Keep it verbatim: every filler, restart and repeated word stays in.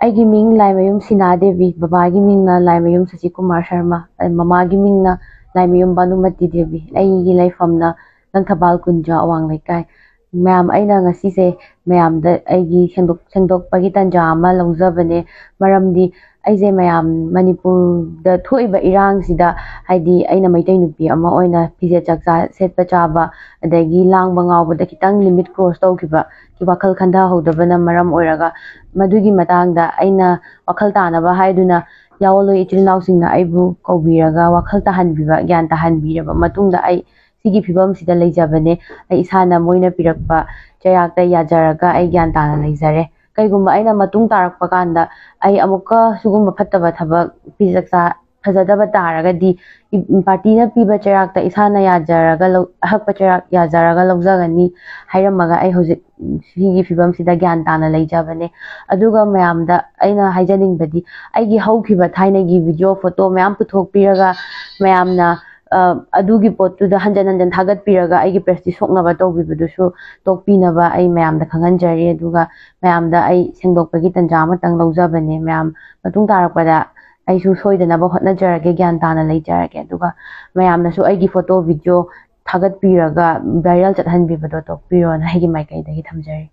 ꯑꯩꯒꯤ ꯃꯤꯡ ꯂꯥꯏꯃꯌꯨꯝ ꯁꯤꯅꯥ ꯗꯦꯕꯤ, ꯕꯕꯥꯒꯤ ꯃꯤꯡꯅ ꯂꯥꯏꯃꯌꯨꯝ ꯁꯁꯤꯀꯨꯃꯥꯔ ꯁꯔꯃ, ꯃꯃꯥꯒꯤ ꯃꯤꯡꯅ ꯂꯥꯏꯃꯌꯨꯝ ꯚꯥꯅꯨꯃꯇꯤ ꯗꯦꯕꯤ꯫ ꯑꯩꯒꯤ ꯂꯩꯐꯝꯅ ꯂꯪꯊꯕꯥꯜ ꯀꯨꯟꯖ, ꯑꯋꯥꯡ ꯂꯩꯀꯥꯏ꯫ ꯃꯌꯥꯝ, ꯑꯩꯅ ꯉꯁꯤꯁꯦ ꯃꯌꯥꯝꯗ ꯑꯩꯒꯤ ꯁꯦꯡꯗꯣꯛ-, ꯁꯦꯡꯗꯣꯛꯄꯒꯤ ꯇꯥꯟꯖꯥ ꯑꯃ ꯂꯧꯖꯕꯅꯦ꯫ ꯃꯔꯝꯗꯤ ꯑꯩꯁꯦ ꯃꯌꯥꯝ ꯃꯅꯤꯄꯨꯔꯗ ꯊꯣꯛꯏꯕ ꯏꯔꯥꯡꯁꯤꯗ, ꯍꯥꯏꯗꯤ ꯑꯩꯅ ꯃꯩꯇꯩ ꯅꯨꯄꯤ ꯑꯃ ꯑꯣꯏꯅ ꯐꯤꯖꯦꯠ ꯆꯥꯛꯆꯥ, ꯁꯦꯠꯄ ꯆꯥꯕ, ꯑꯗꯒꯤ ꯂꯥꯡꯕ ꯉꯥꯎꯕꯗ ꯈꯤꯇꯪ limit cross ꯇꯧꯈꯤꯕ, ꯋꯥꯈꯜ ꯈꯟꯊꯍꯧꯗꯕꯅ ꯃꯔꯝ ꯑꯣꯏꯔꯒ, ꯃꯗꯨꯒꯤ ꯃꯇꯥꯡꯗ ꯑꯩꯅ ꯋꯥꯈꯜ ꯇꯥꯅꯕ ꯍꯥꯏꯗꯨꯅ ꯌꯥꯑꯣꯟꯂꯣꯏ ꯏꯆꯤꯜ ꯏꯅꯥꯎꯁꯤꯡꯅ ꯑꯩꯕꯨ ꯀꯧꯕꯤꯔꯒ ꯋꯥꯈꯜ ꯇꯥꯍꯟꯕꯤꯕ, ꯒ꯭ꯌꯥꯟ ꯇꯥꯍꯟꯕꯤꯔꯕ ꯃꯇꯨꯡꯗ ꯑꯩ ꯁꯤꯒꯤ ꯐꯤꯕꯝꯁꯤꯗ ꯂꯩꯖꯕꯅꯦ꯫ ꯑꯩ ꯏꯁꯥꯅ ꯃꯣꯏꯅ ꯄꯤꯔꯛꯄ ꯆꯩꯔꯥꯛꯇ ꯌꯥꯖꯔꯒ ꯑꯩ ꯒ꯭ꯌꯥꯟ ꯇꯥꯅ ꯂꯩꯖꯔꯦ꯫ ꯀꯩꯒꯨꯝꯕ ꯑꯩꯅ ꯃꯇꯨꯡ ꯇꯥꯔꯛꯄ ꯀꯥꯟꯗ ꯑꯩ ꯑꯃꯨꯛꯀ ꯁꯤꯒꯨꯝꯕ ꯐꯠꯇꯕ ꯊꯕꯛ, ꯐꯤꯖꯦꯠ ꯆꯥꯛꯆꯥ ꯐꯖꯗꯕ ꯇꯥꯔꯒꯗꯤ, ꯏ-, ꯄꯥꯔꯇꯤꯅ ꯄꯤꯕ ꯆꯩꯔꯥꯛꯇ ꯏꯁꯥꯅ ꯌꯥꯖꯔꯒ ꯂꯧ-, ꯑꯍꯛꯄ ꯆꯩꯔꯥꯛ ꯌꯥꯖꯔꯒ ꯂꯧꯖꯒꯅꯤ ꯍꯥꯏꯔꯝꯃꯒ ꯑꯩ ꯍꯧꯖꯤꯛ ꯁꯤꯒꯤ ꯐꯤꯕꯝꯁꯤꯗ ꯒ꯭ꯌꯥꯟ ꯇꯥꯅ ꯂꯩꯖꯕꯅꯦ꯫ ꯑꯗꯨꯒ ꯃꯌꯥꯝꯗ ꯑꯩꯅ ꯍꯥꯏꯖꯅꯤꯡꯕꯗꯤ, ꯑꯩꯒꯤ ꯍꯧꯈꯤꯕ ꯊꯥꯏꯅꯒꯤ video, photo ꯃꯌꯥꯝ ꯄꯨꯊꯣꯛꯄꯤꯔꯒ ꯃꯌꯥꯝꯅ, ꯑ, ꯑꯗꯨꯒꯤ ꯄꯣꯠꯇꯨꯗ ꯍꯟꯖꯟ ꯍꯟꯖꯟ ꯊꯥꯒꯠꯄꯤꯔꯒ ꯑꯩꯒꯤ prestige ꯁꯣꯛꯅꯕ ꯇꯧꯕꯤꯕꯗꯨꯁꯨ ꯇꯣꯛꯄꯤꯅꯕ ꯑꯩ ꯃꯌꯥꯝꯗ ꯈꯪꯍꯟꯖꯔꯤ꯫ ꯑꯗꯨꯒ ꯃꯌꯥꯝꯗ ꯑꯩ ꯁꯦꯡꯗꯣꯛꯄꯒꯤ ꯇꯟꯖꯥ ꯑꯃꯇꯪ ꯂꯧꯖꯕꯅꯦ꯫ ꯃꯌꯥꯝ ꯃꯇꯨꯡ ꯇꯥꯔꯛꯄꯗ ꯑꯩꯁꯨ ꯁꯣꯏꯗꯅꯕ ꯍꯣꯠꯅꯖꯔꯒꯦ, ꯒ꯭ꯌꯥꯟ ꯇꯥꯅ ꯂꯩꯖꯔꯒꯦ꯫ ꯑꯗꯨꯒ ꯃꯌꯥꯝꯅꯁꯨ ꯑꯩꯒꯤ photo, video ꯊꯥꯒꯠꯄꯤꯔꯒ viral ꯆꯠꯍꯟꯕꯤꯕꯗꯣ ꯇꯣꯛꯄꯤꯔꯣꯅ ꯑꯩꯒꯤ ꯃꯥꯏꯀꯩꯗꯒꯤ ꯊꯝꯖꯔꯤ꯫